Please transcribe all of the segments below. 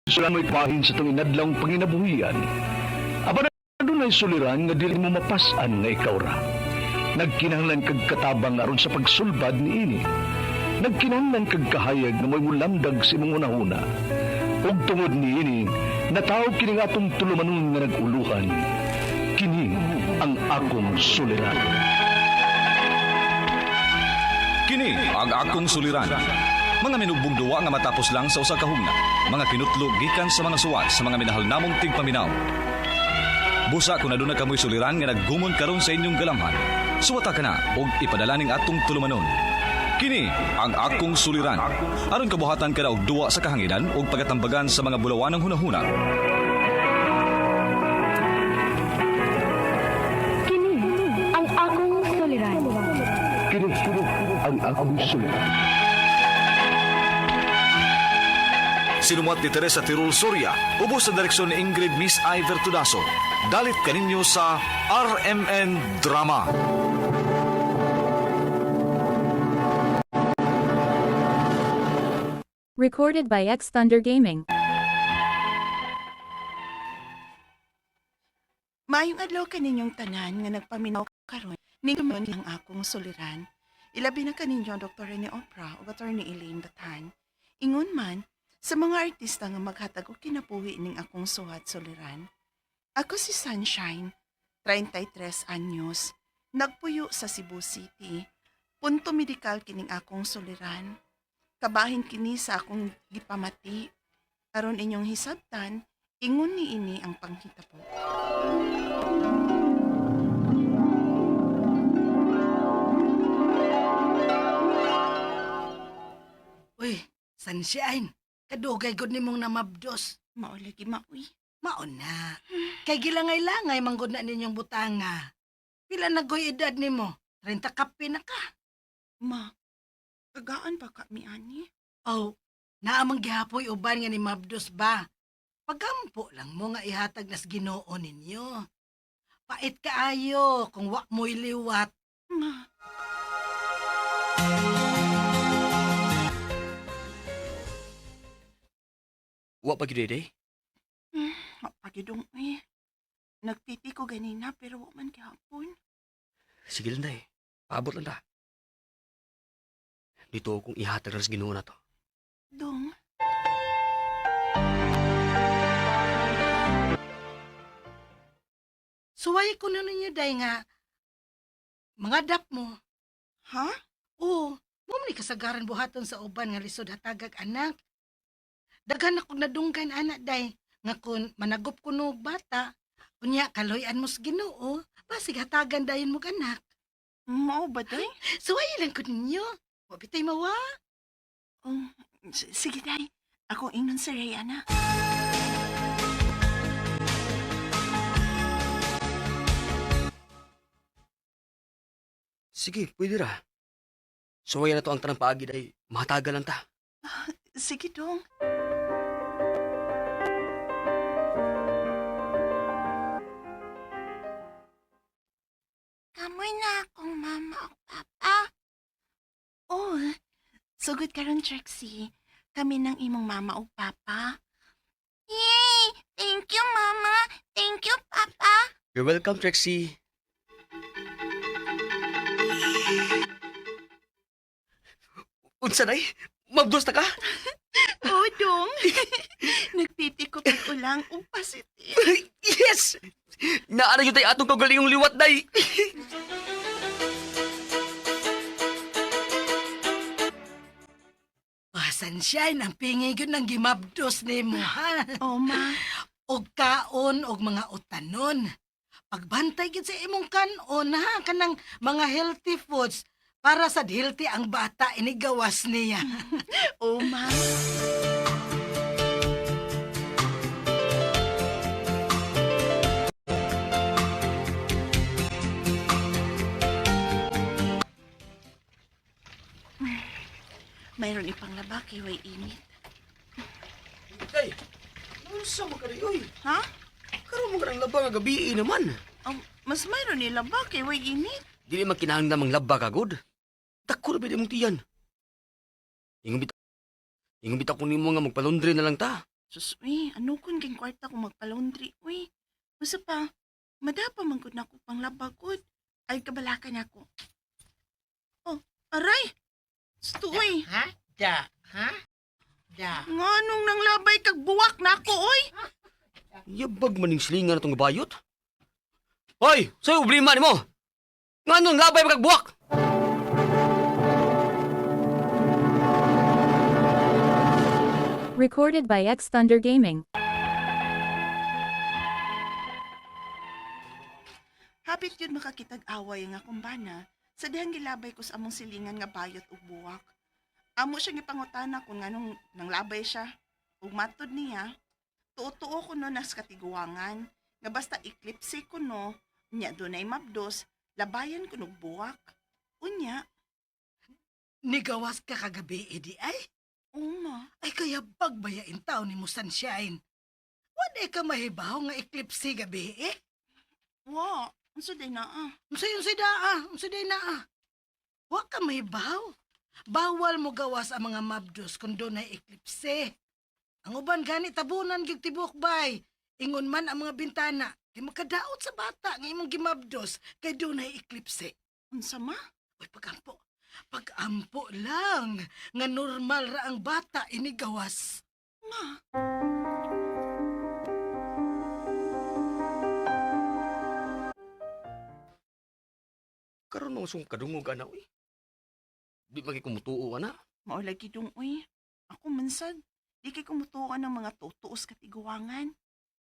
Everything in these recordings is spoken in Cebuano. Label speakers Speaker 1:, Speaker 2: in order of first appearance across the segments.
Speaker 1: Sila mo'y pahin sa itong inadlang panginabuhian. Apan adunay suliran nga dili mo mapas-an nga ikaw ra. Nagkinahanglan kag katabang aron sa pagsulbad niini. Nagkinahanglan kag kahayag nga mo'y mulamdag sa imong hunahuna. Ug tungod niini, nataw kini nga atong tulumanon nga nag-uluhan. Kini ang akong suliran.
Speaker 2: Kini ang akong suliran. Mga minugbong duwa nga matapos lang sa usa ka hugna. Mga kinutlo gikan sa mga suwat sa mga minahal namong tigpaminaw. Busa kung aduna kamoy suliran nga naggumon karon sa inyong galamhan. Suwata ka na og ipadala ning atong tulumanon. Kini ang akong suliran. Aron kabuhatan ka na og duwa sa kahanginan ug pagatambagan sa mga bulawanang hunahuna.
Speaker 3: Kini ang akong suliran.
Speaker 1: Kini ang akong suliran.
Speaker 2: Sinumuat ni Teresa Tirul Soria, ubos sa direksyon ni Ingrid Miss Iver Tudaso. Dalit kaninyo sa RMN Drama.
Speaker 4: Recorded by X Thunder Gaming.
Speaker 5: Maayong adlaw kaninyong tanan nga nagpaminaw karon ning ang akong suliran. Ilabi na kaninyo Dr. Rene Opra ug Attorney Elaine Batan. Ingon man sa mga artista nga maghatag og kinabuhi ning akong suhat suliran. Ako si Sunshine, 33 anyos, nagpuyo sa Cebu City. Punto medikal kining akong suliran. Kabahin kini sa akong gipamati. Aron inyong hisabtan, ingon ni ini ang panghitabo.
Speaker 6: Uy, Sunshine, kadugay gud nimong namabdos.
Speaker 5: Mao lagi maoy.
Speaker 6: Maon na. Kay gilangay-langay manggod na ninyong butanga. Pila na goy edad nimo? 30 kape na ka.
Speaker 5: Ma, tagaan pa ka mi ani?
Speaker 6: Oh, naamang gihapoy uban nga ni Mabdos ba? Pagampo lang mo nga ihatag nas Ginoo ninyo. Pait kaayo kung wa mo'y liwat.
Speaker 5: Ma,
Speaker 7: Wa pa gyud day.
Speaker 5: mapagidong eh. Nagtiti ko ganina pero wa man gihapon.
Speaker 7: Sige lang day. Paabot lang ta. Dito akong ihatag lang sa Ginoo na to.
Speaker 5: Dong,
Speaker 6: Suway ko na ninyo day nga mga dap mo.
Speaker 5: Ha?
Speaker 6: Oo, mo man ni kasagaran buhaton sa uban nga lisod hatagag anak. Daghan akong nadunggan anak day nga kun managop ko og bata, unya kaloy-an mo sa Ginoo, basig hatagan dayon mo anak.
Speaker 5: Mao ba day?
Speaker 6: Suway lang ko ninyo. Wa bitay mawa.
Speaker 5: Um, sige day. Ako ingnon si Rhea na.
Speaker 7: Sige, pwede ra. Suwayan na to ang tanang paagi day. Mahatagan lang ta.
Speaker 5: Sige dong. Kamoy na akong mama o papa. Oh, sugod karon Trixie. Kami ng imong mama o papa. Yay! Thank you, Mama. Thank you, Papa.
Speaker 7: You're welcome, Trixie. Unsa day? Mabdos na ka?
Speaker 5: Oh, dong. Nagtiti ko pag ulang o pasitit.
Speaker 7: Yes! Naara yun tayo atong kagalingong liwat day.
Speaker 6: Ah, Sunshine, ang pingi gyud ng gimabdos nimo ha.
Speaker 5: Oh, ma.
Speaker 6: Og kaon og mga utanon. Pagbantay gyud sa imong kanon ha kanang mga healthy foods para sa healthy ang bata inigawas niya.
Speaker 5: Oh, ma. Mayroon ipang laba kay way init.
Speaker 7: Day, unsa mo ka day, oy?
Speaker 5: Ha?
Speaker 7: Karon mo ka ng laba nga gabi naman.
Speaker 5: Mas mayroon ni laba kay way init.
Speaker 7: Dili man kinahanglan mang laba ka gud. Dako ra bid imong tiyan. Ingon bitaw ko nimo nga magpalundre na lang ta.
Speaker 5: Sus, uy, ano kun king kwarta kung magpa-laundry, uy. Usa pa, madapa man gud nako pang labagod. Ay, kabalakan ako. Oh, aray! Sto, uy.
Speaker 6: Ha? Da. Ha? Da.
Speaker 5: Nga nung nanglabay kag buwak nako, uy.
Speaker 7: Yabag maning silingan na itong bayot. Hoy! Sa'yo problema nimo? Nga nung labay magagbuwak?
Speaker 4: Recorded by X Thunder Gaming.
Speaker 5: Hapit yun makakitag away ang akong bana sa dihang gilabay ko sa among silingan nga bayot ug buwak. Amo siya gipangutana kung nganong nanglabay siya. Ug matod niya, tuo-tuo ko no nas katiguangan nga basta eclipse ko no, nya dunay mabdos, labayan ko nog buwak. Unya,
Speaker 6: Nigawas ka kagabi, edi ay.
Speaker 5: uma,
Speaker 6: Ay kaya bagbayain tao ni mo sunshine. Wala ka mahibaw nga eclipse gabi eh.
Speaker 5: wa, unsa day naa?
Speaker 6: Unsa yun si daa, unsa day naa. Wa ka mahibaw. Bawal mo gawas ang mga mabdos kung doon ay eclipse. Ang uban gani tabunan gyud tibok bay. Ingon man ang mga bintana, kay makadaot sa bata nga imong gimabdos kay doon ay eclipse.
Speaker 5: Unsa ma?
Speaker 6: Uy, pagampo. Pagampo lang nga normal ra ang bata inigawas.
Speaker 5: Ma,
Speaker 7: Karon mga sung kadungog ana uy. Di magi kumutuo ana.
Speaker 5: mao lagi dong uy. Ako mansad, di kay kumutuo ng mga tutuos katiguangan.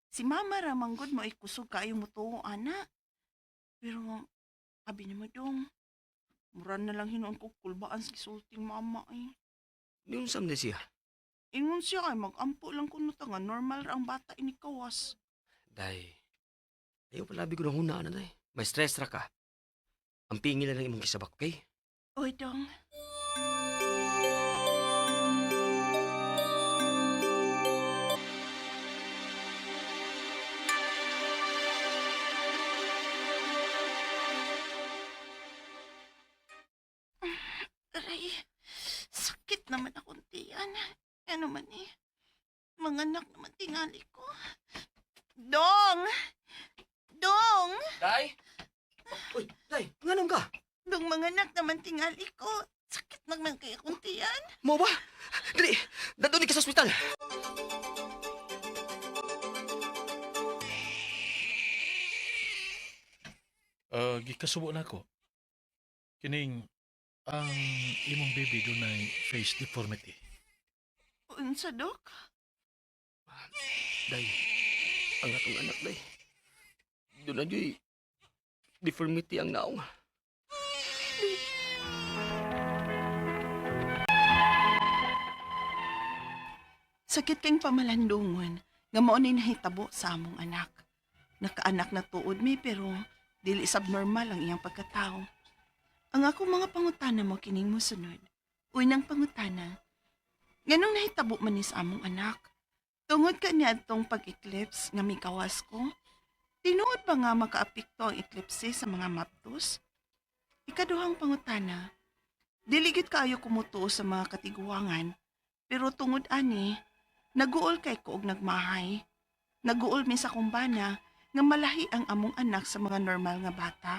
Speaker 5: Si mama ra manggod mo ay kusog kaayo mutuo ana. Pero abi nimo dong. Mura na lang hinuon ko kulbaan sa gisulting mama ay.
Speaker 7: Niyon sam na siya.
Speaker 5: Ingon siya kay magampo lang kuno ta nga normal ra ang bata inikawas.
Speaker 7: Day. Ayaw palabi ko ng huna ana day. May stress ra ka. Ang pingil na lang imong kisabak, okay?
Speaker 5: Oy dong. Aray, sakit naman akong tiyan. Ano man eh. Manganak naman tingali ko. Dong! Dong!
Speaker 7: Day! Uy, day, nganong ka?
Speaker 5: Dong manganak naman tingali ko. Sakit naman kay akong tiyan.
Speaker 7: Mo ba? Dali, daduni ka sa ospital.
Speaker 8: Gikasubo na ko. Kining ang imong baby dunay face deformity.
Speaker 5: Unsa, Dok?
Speaker 7: Day, ang atong anak, day. Doon na dyo'y deformity ang naong.
Speaker 5: Sakit kayong pamalandungon nga mao ni nahitabo sa among anak. Nakaanak na tuod mi pero dili subnormal ang iyang pagkatao. Ang akong mga pangutana mo kining mosunod. Unang pangutana, nganong nahitabo man ni sa among anak? Tungod ka niadtong pag-eclipse nga mikawas ko, tinuod ba nga makaapekto ang eclipse sa mga maptos? Ikaduhang pangutana, dili gid kaayo kumutuo sa mga katiguangan, pero tungod ani, naguol kay ko og nagmahay. Naguol mi sa kumbana nga malahi ang among anak sa mga normal nga bata.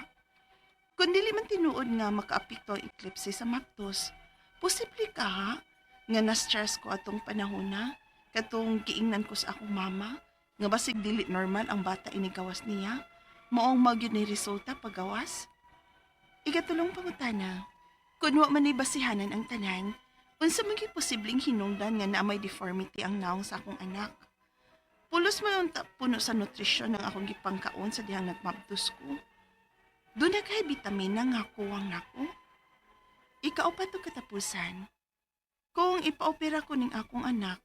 Speaker 5: Kung dili man tinuod nga makaapekto ang eclipse sa maptos, posible ka ha, nga na-stress ko atong panahon na, katong giingnan ko sa akong mama, nga basig dili normal ang bata inigawas niya, maong magyud ni resulta pagawas. Ikatulong pangutana, kun wa man ni basihanan ang tanan, unsa man gyud posibleng hinungdan nga naa may deformity ang naong sa akong anak? Pulos man unta puno sa nutrisyon ang akong gipangkaon sa dihang nagmabdos ko. Doon na kay bitamina nga kuwang nako. Ikaupat og katapusan. Kung ipaopera ko ning akong anak,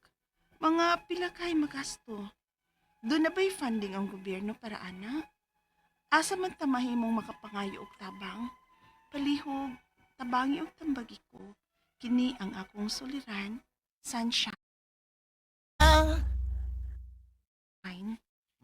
Speaker 5: mga pila kay magasto. Doon na ba'y funding ang gobyerno para ana? Asa man tamahimong makapangayo og tabang? Palihog, tabangi og tambagi ko. Kini ang akong suliran, sunshine.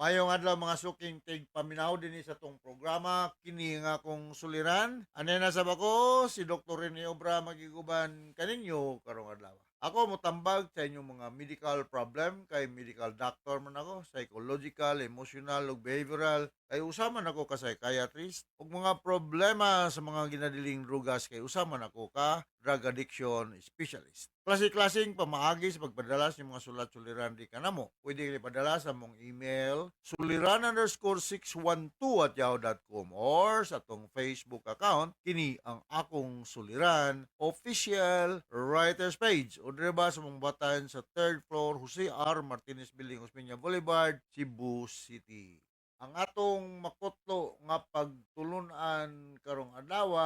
Speaker 9: Mayong adlaw mga suking tig paminaw dinhi sa tong programa kini nga akong suliran. Ane na sa bako si Dr. Rene Obra magiguban kaninyo karong adlaw. Ako motambag sa inyong mga medical problem kay medical doctor man ako, psychological, emotional ug behavioral kay usa man ako ka psychiatrist, ug mga problema sa mga ginadiling drugas kay usa man ako ka drug addiction specialist. Klase-klaseng pamaagi sa pagpadala sa inyong mga sulat suliran di kanamo. Pwede kayo padala sa mong email suliran_612@yahoo.com or sa atong Facebook account, kini ang Akong Suliran Official Writers Page, o dire ba sa mong batan sa third floor, Jose R. Martinez Building, Osmeña Boulevard, Cebu City. Ang atong makutlo nga pagtulunan karong adlaw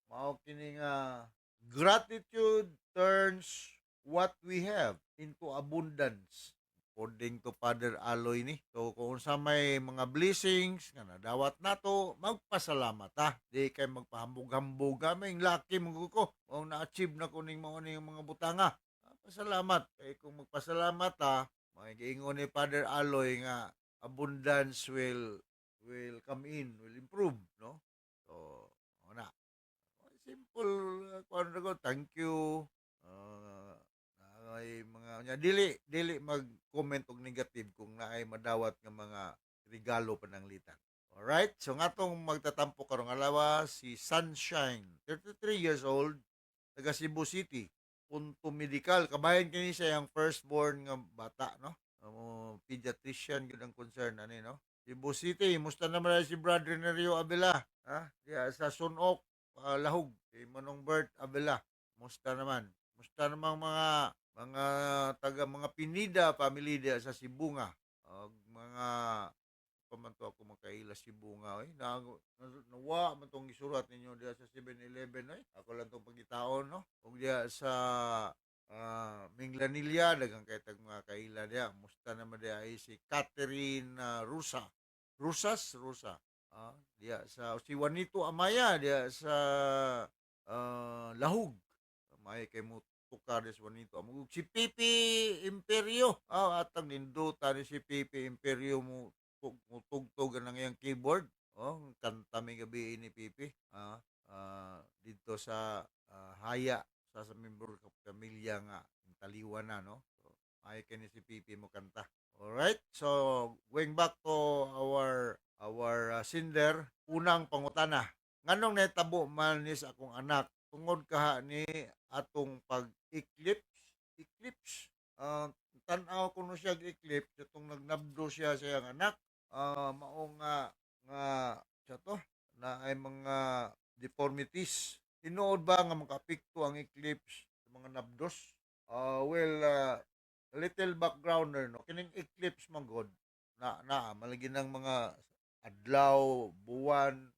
Speaker 9: mao kini nga "Gratitude turns what we have into abundance," according to Father Aloy ni. So kung unsa may mga blessings nga nadawat nato, magpasalamat ta. Di kay magpahambog-hambog ka, may lucky mo ko. O na-achieve na ko ning mao ning mga butanga. Ah, pasalamat. Kay kung magpasalamat ta, mga giingon ni Father Aloy nga abundance will come in, will improve, no? So, mao na. Simple kuan ra ko, thank you. Ay mga nya dili dili mag-comment og negative kung naay madawat nga mga regalo pananglitan. Alright? So nga tong magtatampo karong adlaw si Sunshine, 33 years old, taga Cebu City, punto medical. Kabahin kini siya yung firstborn nga bata, no? Pediatrician gyud ang concern ani, no? Cebu City, musta naman na si Brother Nerio Avila, ha? Diya sa Sunok, Lahug, si Manong Bert Avila. Musta naman? Musta namang mga taga mga Pinida family diya sa Sibonga? Og mga pa man to ako makaila Sibonga oy. Na, nawa man tong gisurat ninyo diya sa 7-Eleven oy. Ako lang tong pagitaon, no. Ug diya sa Minglanilla, daghang kay tag mga kaila diya. Musta naman diya ay si Catherine Rusa. Rusas, Rusa. Diya sa si Juanito Amaya diya sa Lahug. May kay mo tukar si Juanito. Amug si Pipi Imperio. Atang nindota ni si Pipi Imperio mo mutugtog ang iyang keyboard. Oh, kanta may gabi ni Pipi. Dito sa Haya sa member ka pamilya nga taliwan na, no. So, ay kini si Pipi mo kanta. Alright. So, going back to our sender, unang pangutana. Nganong nahitabo man ni sa akong anak tungod kaha ni atong pag-eclipse? Eclipse. Tan-aw kuno siya og eclipse atong nagnabdo siya sa iyang anak. Mao nga nga siya to na ay mga deformities. Tinuod ba nga makaapekto ang eclipse sa mga nabdos? Well, little backgrounder, no. Kining eclipse man god na na malagi ng mga adlaw, buwan.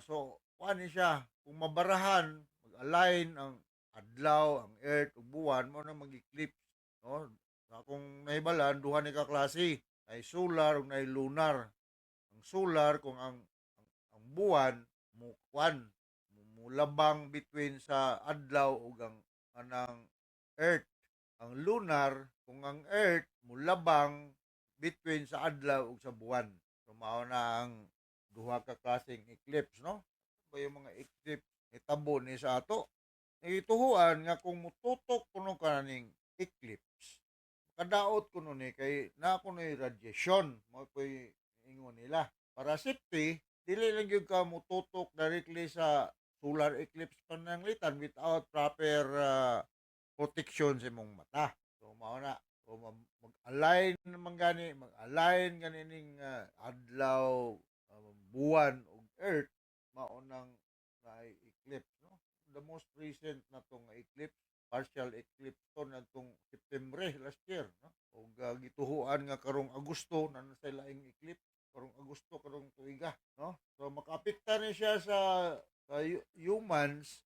Speaker 9: So kuan ni siya, kung mabarahan, mag-align ang adlaw, ang earth ug buwan, mo na mag-eclipse, no? Sa akong nahibalan, duha ni ka klase, ay solar ug naay lunar. Ang solar, kung ang buwan mo kuan mulabang between sa adlaw ug ang anang earth. Ang lunar, kung ang earth mulabang between sa adlaw ug sa buwan. So mao na ang duha ka klaseng eclipse, no? Ba yung mga eclipse nitabo ni sa ato? Ituhuan nga kung mututok kuno ka ning eclipse, makadaot kuno ni kay naa kuno'y radiation, mao po'y ingon nila. Para safety, dili lang gyud ka mututok directly sa solar eclipse pananglitan without proper protection sa imong mata. So mao na. So mag-align naman gani, mag-align gani ning adlaw, buwan ug earth, mao nang naay eclipse, no? The most recent na tong eclipse, partial eclipse to natong September last year, no? Ug gituhuan nga karong Agosto na nasa laing eclipse, karong Agosto karong tuiga, no? So makaapekta ni siya sa humans,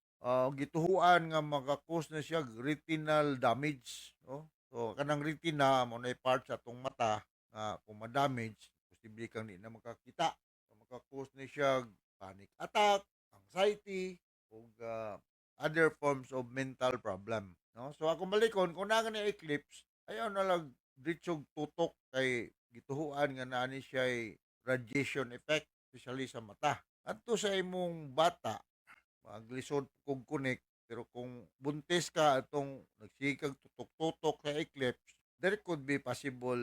Speaker 9: gituhuan nga maka-cause na siya retinal damage, no? So kanang retina mo na part sa atong mata nga kung ma-damage, posible kang di na makakita. So, maka-cause ni siya panic attack, anxiety, ug other forms of mental problem, no? So akong balikon, kung naa ni eclipse, ayaw na lang diretsog tutok kay gituhuan nga naa ni siya radiation effect, especially sa mata. Adto sa imong bata, maglisod kog connect. Pero kung buntis ka atong nagsikag tutok-tutok sa eclipse, there could be possible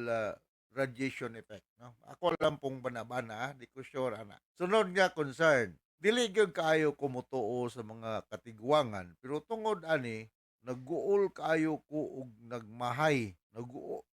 Speaker 9: radiation effect, no? Ako lang pong banabana, di ko sure ana. Sunod nga concern, dili gyud kaayo ko motuo sa mga katigwangan, pero tungod ani naguol kaayo ko og nagmahay. Naguol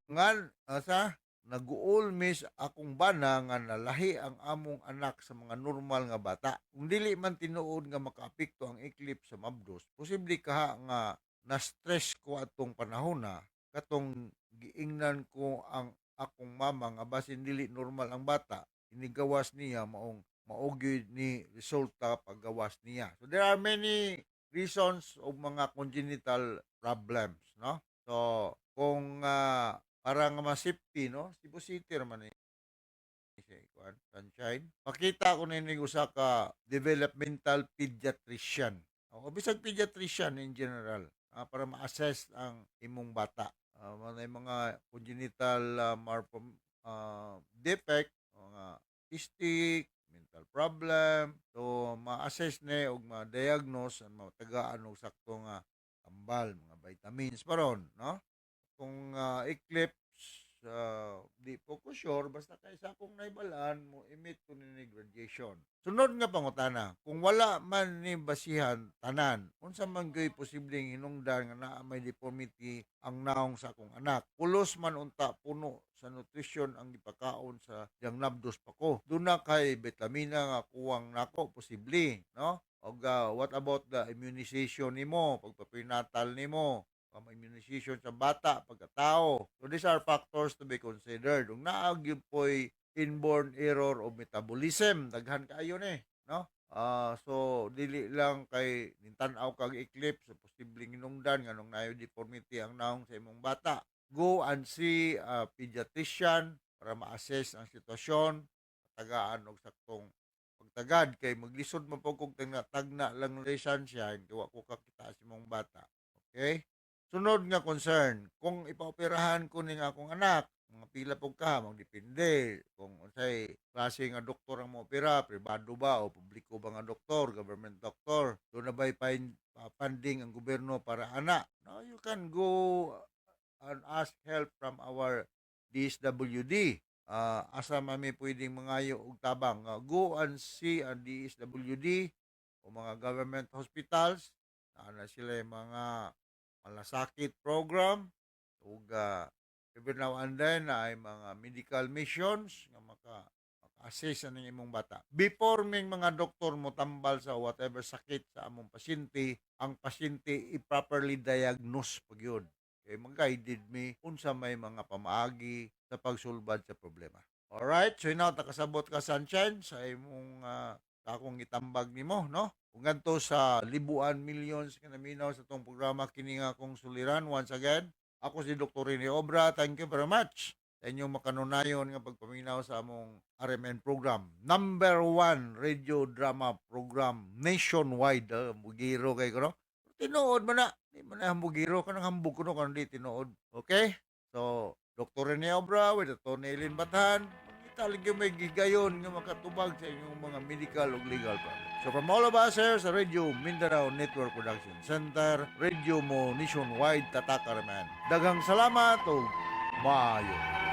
Speaker 9: ngan asa naguol mis akong bana nga nalahi ang among anak sa mga normal nga bata. Kung dili man tinuod nga makaapekto ang eclipse sa mabdos, posible kaha nga na-stress ko atong panahon na katong giingnan ko ang akong mama nga basin dili normal ang bata, inigawas niya maong mao gyud ni resulta paggawas niya. So there are many reasons of mga congenital problems, no? So kung para nga ma-safety, no? Cebu City ra man ni si kuan, Sunshine. Pakita ko nining usa ka developmental pediatrician. O bisag pediatrician in general, para ma-assess ang imong bata. Mga congenital defect, mga autistic, mental problem. So ma-assess ni og ma-diagnose ang matagaan og sakto nga tambal, mga vitamins paron, no? Kung eclipse, di po ko sure, basta kay sa akong naibalaan mo emit ko ni radiation. Sunod nga pangutana, kung wala man ni basihan tanan, unsa man gyud posibleng hinungdan nga naa may deformity ang naong sa akong anak? Pulos man unta puno sa nutrisyon ang gipakaon sa diyang nabdos pa ko. Duna kay bitamina nga kuwang nako posible, no? Og what about the immunization nimo, pagpa-prenatal nimo, immunization sa bata, pagkatao? So these are factors to be considered. Ug naa gyud po'y inborn error of metabolism, daghan kaayo ni, no? So dili lang kay nintan-aw kag eclipse sa posibleng hinungdan nganong naay deformity ang naong sa imong bata. Go and see a pediatrician para ma-assess ang sitwasyon, tagaan og saktong pagtagad kay maglisod man po kog tagna lang ni Sunshine kay wa ko kakita sa imong bata. Okay? Sunod nga concern, kung ipaoperahan ko ning akong anak, mga pila pug ka, magdepende kung unsay klase nga doktor ang moopera, pribado ba o publiko ba nga doktor, government doctor, duna ba'y funding ang gobyerno para ana. No, you can go and ask help from our DSWD. Asa man mi pwedeng mangayo og tabang? Go and see ang DSWD o mga government hospitals. Naa na sila yung mga malasakit program ug every now and then ay mga medical missions nga maka-assess aning imong bata. Before ming mga doktor mo tambal sa whatever sakit sa among pasyente, ang pasyente i-properly diagnose pag yun. Kay mag-guided mi unsa may mga pamaagi sa pagsulbad sa problema. Alright, so now takasabot ka, Sunshine, sa imong akong gitambag nimo, no? Ug ngadto sa libuan millions nga naminaw sa atong programa, kini nga akong suliran, once again, ako si Dr. Rene Obra. Thank you very much sa inyong makanunayon nga pagpaminaw sa among RMN program. Number one radio drama program nationwide. Bugiro kay ko, no? Tinuod man na. Di man na hambugiro. Kanang hambog ko, no, kanang di tinuod. Okay? So, Dr. Rene Obra with Atty. Eileen Bathan. Magkita lagi may gigayon nga makatubag sa inyong mga medical o legal problems. So from all of us here sa Radio Mindanao Network Production Center, Radio Mo Nationwide, Tatak RMN. Daghang salamat o maayo.